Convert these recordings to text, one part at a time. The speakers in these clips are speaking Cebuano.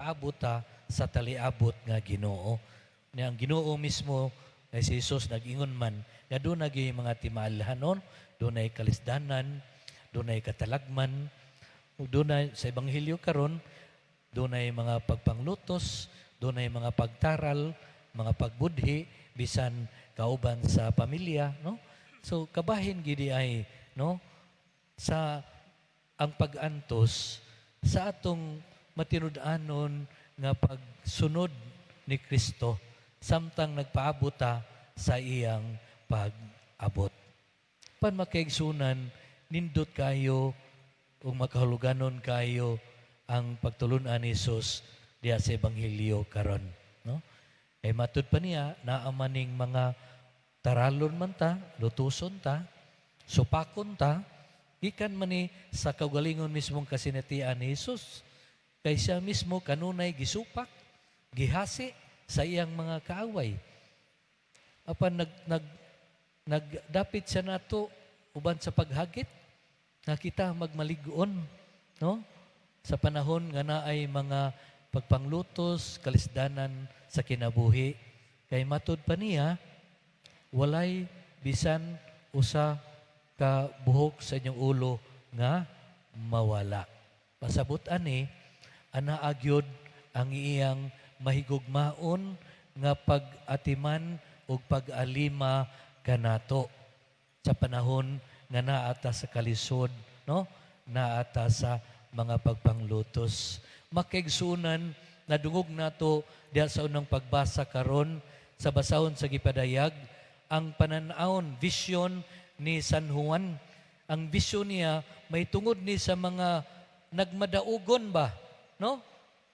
nagpaabot ta sa taliabot nga Ginoo. Nya ang Ginoo mismo nga si Jesus nag-ingon man nga duna gyud mga timalhanon, dunay kalisdanan, dunay katalagman, ug dunay sa ebanghelyo karon, dunay mga pagpanglutos, dunay mga pagtaral, mga pagbudhi bisan kauban sa pamilya, no? So kabahin gidi ay, no, sa ang pag-antos sa atong matinud-anon nga pagsunod ni Kristo samtang nagpaabot ta sa iyang pag-abot. Pan makaigsunan, nindot kayo ug makahuluganon kayo ang pagtulunan ni Jesus diha sa ebanghelyo karon, no? Kay matud pa niya, naa maning mga taralon man ta, lutuson ta, supakon ta, gikan man ni sa kaugalingon mismong kasinatian ni Jesus. Kay siya mismo kanunay gisupak, gihasi sa iyang mga kaaway. Apan nag nag nagdapit siya nato uban sa paghagit nga kita magmalig-on, no? Sa panahon nga naay mga pagpanglutos, kalisdanan sa kinabuhi. Kay matud pa niya, walay bisan usa ka buhok sa inyong ulo nga mawala. Pasabot ani, anaa gyud ang iyang mahigugmaon nga pag-atiman ug pag-alima kanato sa panahon nga naa ta sa kalisod, no? Naa ta sa mga pagpanglutos. Makaigsunan, nadungog nato diha sa unang pagbasa karon sa basahon sa gipadayag ang panan-awon, vision ni San Juan. Ang vision niya may tungod ni sa mga nagmadaugon ba, no?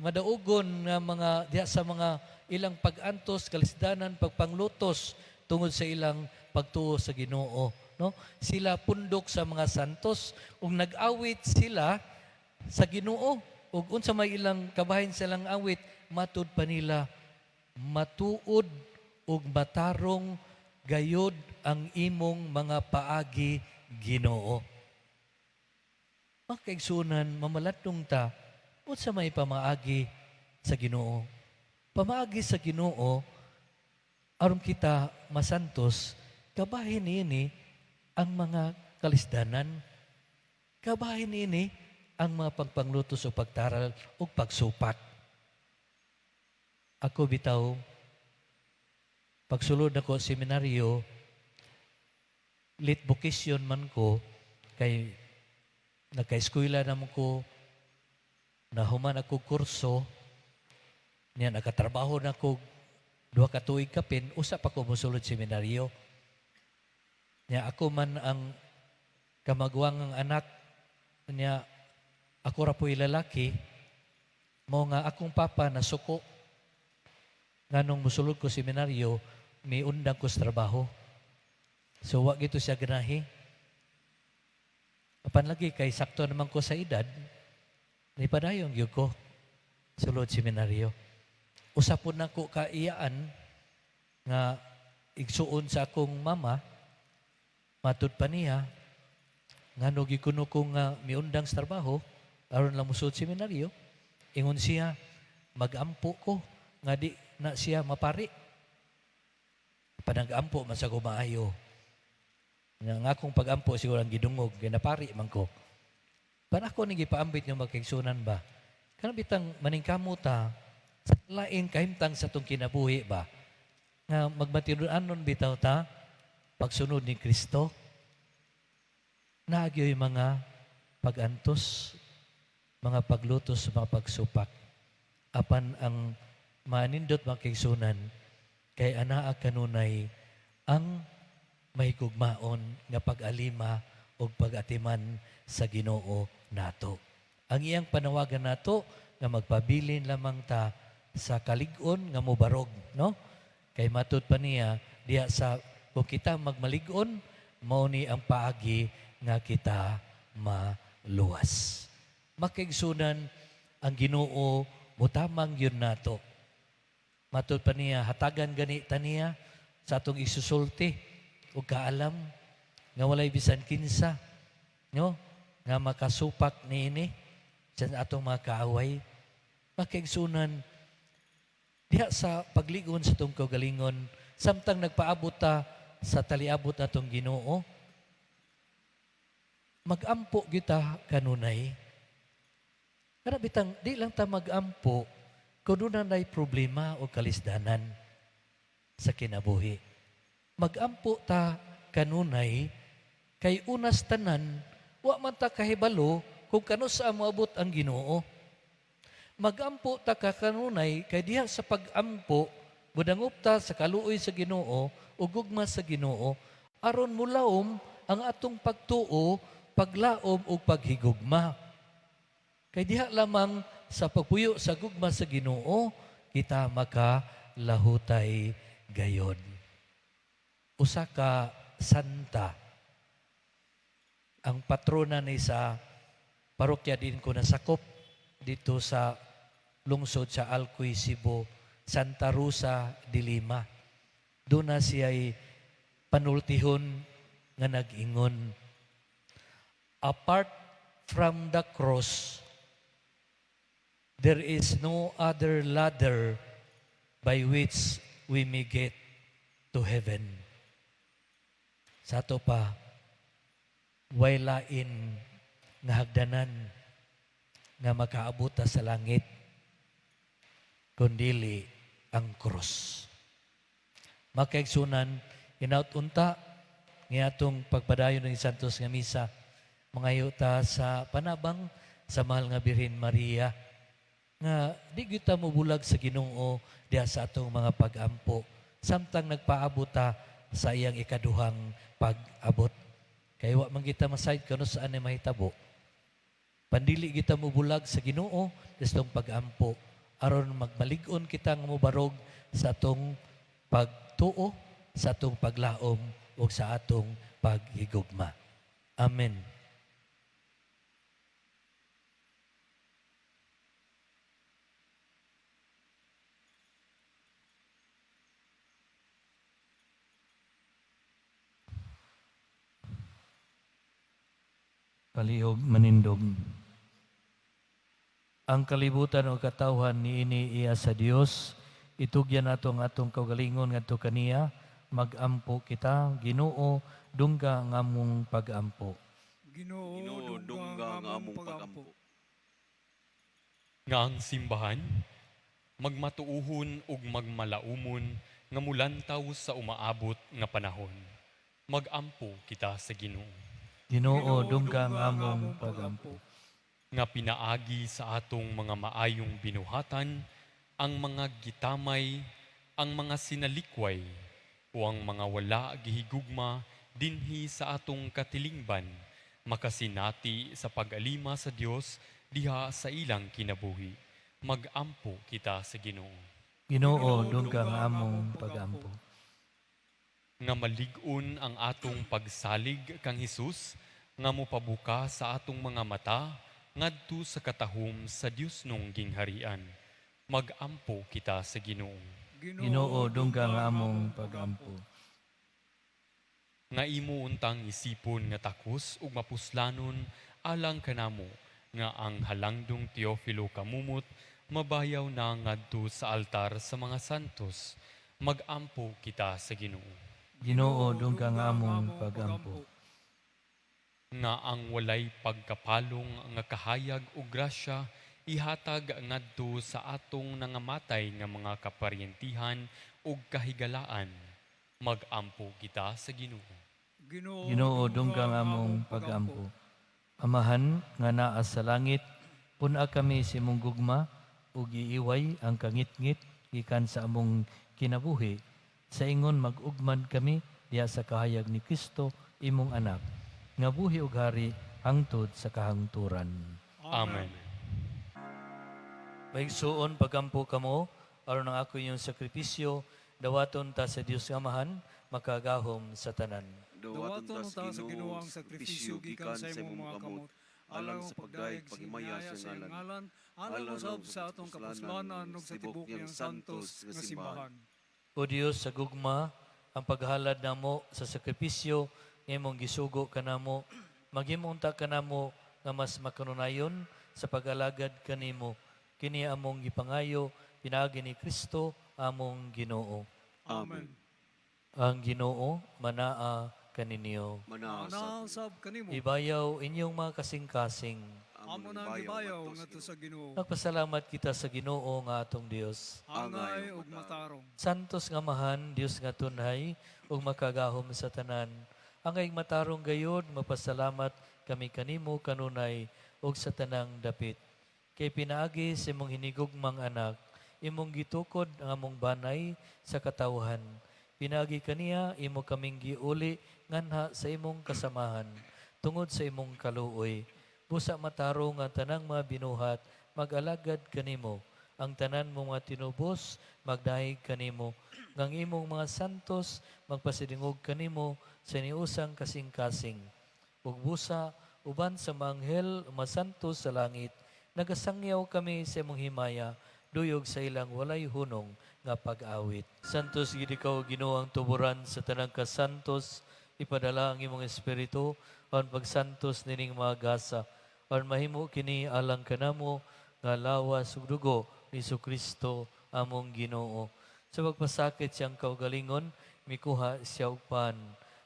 Madaugon nga mga diha sa mga ilang pag-antos, kalisdanan, pagpanglutos tungod sa ilang pagtuo sa Ginoo, no? Sila pundok sa mga santos ug nag-awit sila sa Ginoo. Ug unsa may ilang kabahin sa ilang awit, matud pa nila, "Matuod ug matarong gayod ang imong mga paagi, Ginoo." Makaigsunan, mamalatnong ta, unsa may pamaagi sa Ginoo? Pamaagi sa Ginoo aron kita masantos, kabahin niini ang mga kalisdanan. Kabahin niini ang mga pagpanglutos o pagtaral o pagsupak. Ako bitaw, pagsulod ako sa seminaryo, late vocation man ko, kay nagka-eskwela naman ko, nahuman ako kurso, niya nakatrabaho na ko 2 ka tuig kapin, usa pa ko mosulod seminaryo. Niya ako man ang kamagwangang anak, niya ako ra po'y lalaki, mao nga akong papa nasuko nganong musulod ko seminaryo, miundang ko sa trabaho. So wa gito siya ganahi. Apan lagi kay sakto naman ko sa edad, nipadayon gyud ko sulod seminaryo. Usa po nako kaiyaan nga igsuon sa akong mama, matud pa niya, ngano gikuno ko nga miundang sa trabaho, aron lang musulod seminaryo, ingon siya, mag-ampo ko, nga di na siya mapari. Panag-ampo man sa ko maayo. Nga ang akong pag-ampo siguro ang gidungog, kay napari man ko. Pan ako ni gipaambit nga magkaigsunan ba? Kanang bitang maningkamot ta sa laing kahimtang sa atong kinabuhi ba? Nga magmatinud-anon bitaw ta pagsunod ni Kristo. Naa gyoy mga pag-antos, mga paglutos, mga pagsupak. Apan ang manindot, mga kaigsunan, kay anaa kanunay ang mahigugmaon nga pag-alima ug pag-atiman sa Ginoo nato. Ang iyang panawagan nato nga magpabilin lamang ta sa kalig-on nga mobarog, no? Kay matud pa niya diha sa kung kita magmalig-on, mao ni ang paagi nga kita maluwas. Makaigsunan, ang Ginoo mutamang yun nato. Matud pa niya, hatagan gani ta niya sa atong isusulti ug kaalam nga walay bisan kinsa, no, nga makasupak niini sa atong mga kaaway. Mga kaigsuonan, diha sa pagligon sa atong kaugalingon, samtang nagpaabot ta sa taliabot atong Ginoo, magampo kita kanunay. Kana bitang di lang ta magampo kung doon na problema o kalisdanan sa kinabuhi. Magampo ta kanunay kay unas tanan wa man ta kahibalo kung kanusa moabot ang Ginoo. Magampo ta ka kanunay kay diha sa pagampo budangop ta sa kaluoy sa Ginoo ug gugma sa Ginoo aron mulaom ang atong pagtuo, paglaom ug paghigugma. Kay diha lamang sa pagpuyo sa gugma sa Ginoo kita makalahutay gayon. Usa ka santa ang patrona ni sa parokya din ko nasakop dito sa lungsod sa Alcoy, Cebu, Santa Rosa de Lima. Doon na siya'y panultihon nga nag-ingon. "Apart from the cross, there is no other ladder by which we may get to heaven." Sa ato pa, way lain nga hagdanan nga makaabot ta sa langit kundili ang krus. Mga kaigsuonan, hinaut unta nga atong pagpadayon ng Santos nga Misa, mangayo ta sa panabang sa mahal nga Birhen Maria nga di gyud ta mobulag sa Ginoo diha sa atong mga pag-ampo samtang nagpaabot ta sa iyang ikaduhang pag-abot. Kay wa man kita masayod kanus-a ni mahitabo. Pandili kita mobulag sa Ginoo sa pag-ampo aron magmalig-on kita nga mobarog sa atong pagtuo, sa atong paglaom ug sa atong paghigugma. Amen. Palihog manindog. Ang kalibutan o katawhan niini iya sa Dios, itugyan nato ang atong kaugalingon ngadto kaniya, magampo kita, Ginoo, dungga ang among pagampo. Ginoo, Ginoo, dungga ang among pagampo. Nga ang simbahan magmatuuhon ug magmalaumon nga mulantaw sa umaabot nga panahon. Magampo kita sa Ginoo. Ginoo, dungga ang among pagampo. Nga pinaagi sa atong mga maayong binuhatan ang mga gitamay, ang mga sinalikway o ang mga wala gihigugma dinhi sa atong katilingban makasinati sa pag-alima sa Dios diha sa ilang kinabuhi. Magampo kita sa Ginoo. Ginoo, dungga ang among pagampo. Nga malig-on ang atong pagsalig kang Hesus nga mopabuka sa atong mga mata ngadto sa katahom sa Dios nung gingharian. Magampo kita sa Ginoo. Ginoo, dungga ang among pagampo. Nga imo untang isipon nga takos ug mapuslanon alang kanamo nga ang halangdong Teofilo Camumot mabayaw na ngadto sa altar sa mga santos. Magampo kita sa Ginoo. Ginoo, dungga ang among pagampo. Nga ang walay pagkapalong nga kahayag o grasya ihatag ngadto sa atong nangamatay nga mga kaparyentihan ug kahigalaan. Magampo kita sa Ginoo. Ginoo, dungga ang among pagampo. Amahan nga naa sa langit, pun-a kami sa imong gugma ug iiway ang kangitngit gikan sa among kinabuhi sa ingon mag-ugmad kami diha sa kahayag ni Kristo imong anak nga buhi ug hari hangtod sa kahangturan. Amen. Maigsuon, pagampo kamo aron ang ako inyong sakripisyo dawaton ta sa Dios nga Amahan makagahom sa tanan. Dawaton ta sa Ginoo ang sakripisyo gikan sa imong mga kamot, alang sa pagdayeg paghimaya sa iyang ngalan, alang usab sa atong kapuslanan ug sa tibok niyang santos nga simbahan. O Dios, sa gugma ang paghalad namo sa sakripisyo nga imong gisugo kanamo, maghimo unta kanamo nga mas makanunayon sa pag-alagad kanimo. Kini among gipangayo pinaagi ni Kristo among Ginoo. Amen. Ang Ginoo manaa kaninyo. Manaa Manaa usab usab kanimo. Ibayaw inyong mga kasing-kasing. Amo na ang gibayaw ngadto sa Ginoo. Nagpasalamat kita sa Ginoo nga atong Dios. Angay ug matarong. Santos nga Amahan, Dios nga tunhay ug makagahom sa tanan. Angay matarong gayod, mapasalamat kami kanimo kanunay ug sa tanang dapit. Kay pinaagi sa imong hinigugmang anak, imong gitukod ang among banay sa katawhan. Pinaagi kaniya imo kaming giuli nganha sa imong kasamahan tungod sa imong kaluoy. Busa matarong ang tanang mga binuhat, mag-alagad kanimo. Ang tanan mo mga tinubos, magdahig kanimo. Ngang imong mga santos, magpasidingog kanimo sa niusang kasing-kasing. Ug busa, uban sa mga anghel, mga santos sa langit, nagasangyaw kami sa imong himaya, duyog sa ilang walay hunong nga pag-awit. Santos gid ikaw Ginoo ang tuburan sa tanang kasantos, ipadala ang imong espiritu aron pagsantos nining mga gasa, aron mahimo kini alang kanamo nga lawas ug dugo ni Kristo among Ginoo. Sa pagpasakit siyang kaugalingon, mikuha siya og pan.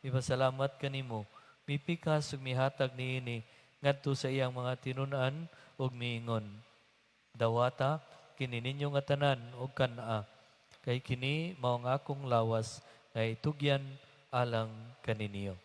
Mipasalamat kanimo, mipikas ug mihatag niini ngadto sa iyang mga tinun-an ug miingon. Dawata kini ninyo nga tanan og kan-a, kay kini mao ang akong lawas nga itugyan alang kaninyo.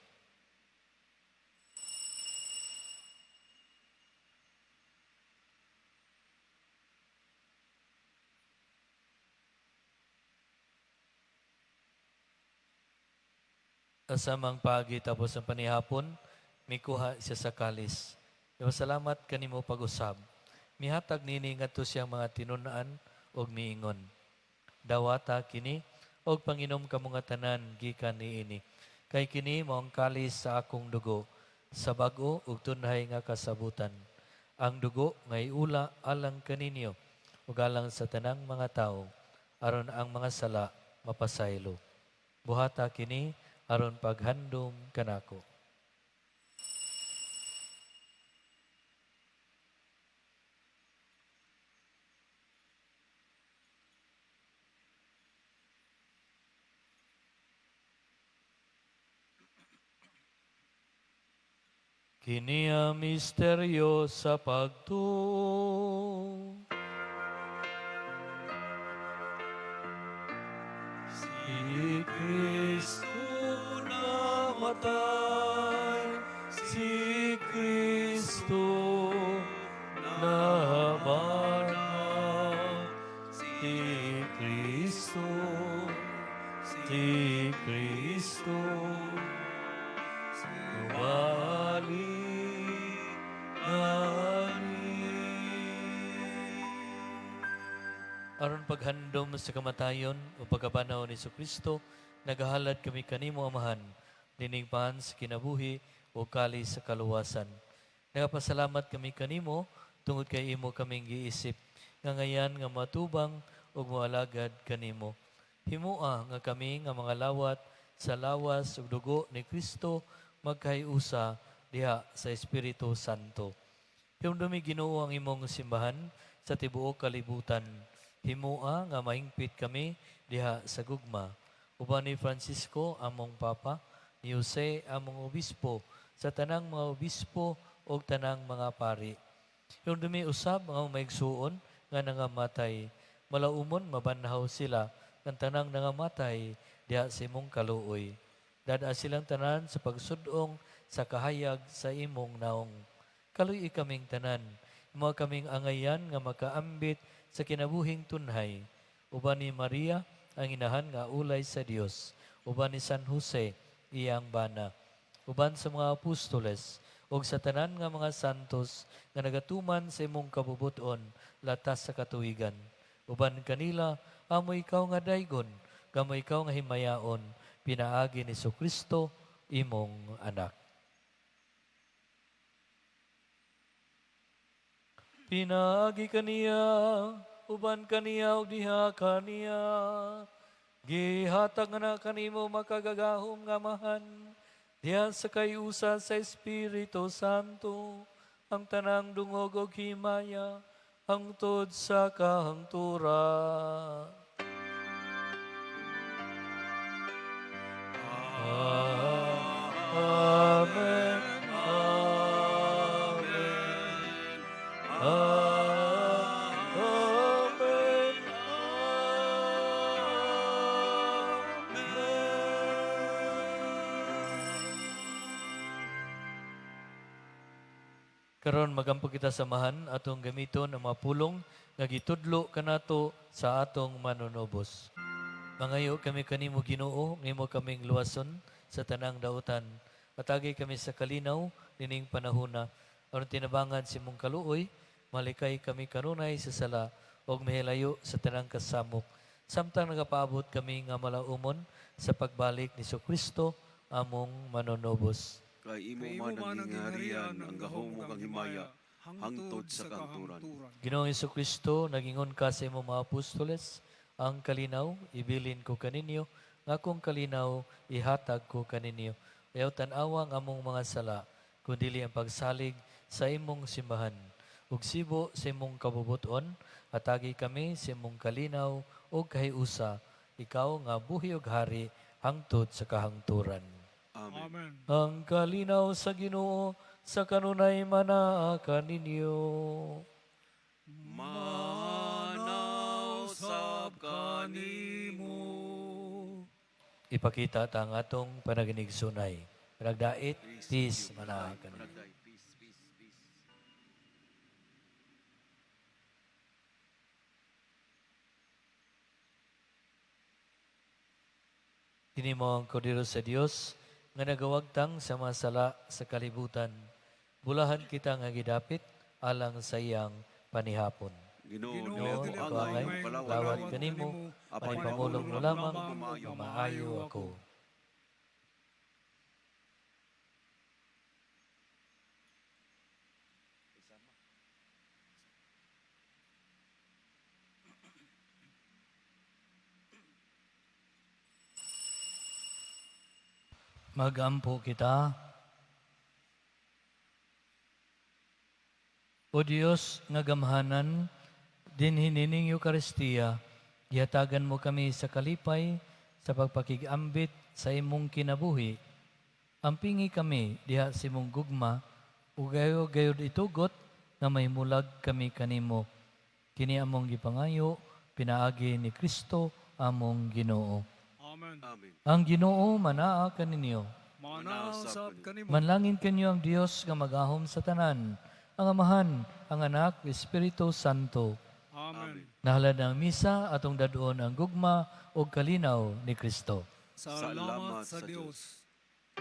Asamang pagi tapos ang panihapon, mikuha siya sa kalis. Salamat kanimo pag-usab. Mihatag nini ngadto siyang mga tinun-an ug miingon. Dawata kini og panginom kamo nga tanan gikan niini. Kay kini mao ang kalis sa akong dugo sa bag-o ug tunhay nga kasabutan. Ang dugo nga iula alang kaninyo ug alang sa tanang mga tawo aron ang mga sala mapasaylo. Buhata kini aron paghandom kanako. Kini ang misteryo sa pagtuo. Si Kristo namatay, si Kristo nabanhaw, si Kristo, si Kristo, balik ani. Aron paghandom sa kamatayon o pagkabanhaw ni Kristo, nagahalad kami kanimo Amahan, nining pan sa kinabuhi o kali sa kaluwasan. Nagapasalamat kami kanimo tungod kay imo kaming giisip, nga ngayan nga matubang ug moalagad kanimo. Himua nga kami nga mga lawat sa lawas ug dugo ni Kristo magkahiusa diha sa Espiritu Santo. Hinumdumi Ginoo ang imong simbahan sa tibuok kalibutan. Himua nga mahingpit kami diha sa gugma. Uban ni Francisco among Papa, ni Jose among Obispo, sa tanang mga obispo ug tanang mga pari. Hinumdumi usab ang maigsuon nga nangamatay. Malaumon mabanhaw sila ng tanang nangamatay diha sa imong kaluoy. Dad-a silang tanan sa pagsudong sa kahayag sa imong naong. Kaluy-i kaming tanan, imo kaming angayan nga makaambit sa kinabuhing tunhay. Uban ni Maria ang inahan nga ulay sa Dios. Uban ni San Jose iyang bana. Uban sa mga apostoles ug sa tanan nga mga santos nga nagatuman sa imong kabubuton latas sa katuigan. Uban kanila amo ikaw nga daygon, kamo ikaw nga himayaon, pinaagi ni Kristo imong anak. Pinaagi kaniya, uban kaniya ug diha kaniya. Gihatag na kanimo makagagahom nga Amahan, diha sa kayusa sa Espiritu Santo, ang tanang dungog og himaya, hangtod sa kahangturan. Amen. Amen. Amen. Amen. Karon magampo kita samahan atong gamiton ang mga pulong nga gitudlo kanato sa atong manunubos. Mangayo kami kanimo, Ginoo, ngimo kaming luwason sa tanang dautan. Patagi kami sa kalinaw nining panahona. Aron tinabangan sa imong kaluoy, malikay kami kanunay sa sala ug mahilayo sa tanang kasamok. Samtang nagapaabot kami nga malaumon sa pagbalik ni Kristo among manunubos. Kay imo Kay man ang gingharian, ang gahom ug ang himaya, hangtod sa kahangturan. Ginoong Kristo, nagingon ka sa imong mga apostoles, "Ang kalinaw ibilin ko kaninyo, nga akong kalinaw ihatag ko kaninyo. Ayaw tan-awa ang among mga sala, kundili ang pagsalig sa imong simbahan. Ug sibo sa imong kabubuton, hatagi kami sa imong kalinaw ug kahiusa, ikaw nga buhi ug hari hangtod sa kahangturan." Amen. Amen. Ang kalinaw sa Ginoo sa kanunay manaa kaninyo. Manaw sab kanimo. Ipakita ta ang atong panaginigsunay. Panagdait, peace, manaa kaninyo. Panagdait, peace, peace, peace. Kini mo ang kordero sa Dios nga nagawagtang sa mga sala sa kalibutan. Bulahan kita nga gidapit alang sa iyang panihapon. Ginoo, Ginoo, dili dili ako ako angay angay, palawat lawat kanimo, apan panipamulong mo lamang, maayo ako. Magampo kita. O Dios nga gamhanan, dinhi nining Eukaristiya, gihatagan mo kami sa kalipay sa pagpakigambit sa imong kinabuhi. Ampingi kami diha sa imong gugma, ug ayaw gayud itugot nga mahimulag kami kanimo. Kini among gipangayo, pinaagi ni Kristo among Ginoo. Amen. Amen. Ang Ginoo manaa kaninyo. Manaw sab kanimo. Manlangin kanyo ang Dios nga magahom sa tanan, ang Amahan, ang Anak, Espiritu Santo. Amen. Nahalad ang misa atong dadoon ang gugma ug kalinaw ni Kristo. Salamat sa Dios.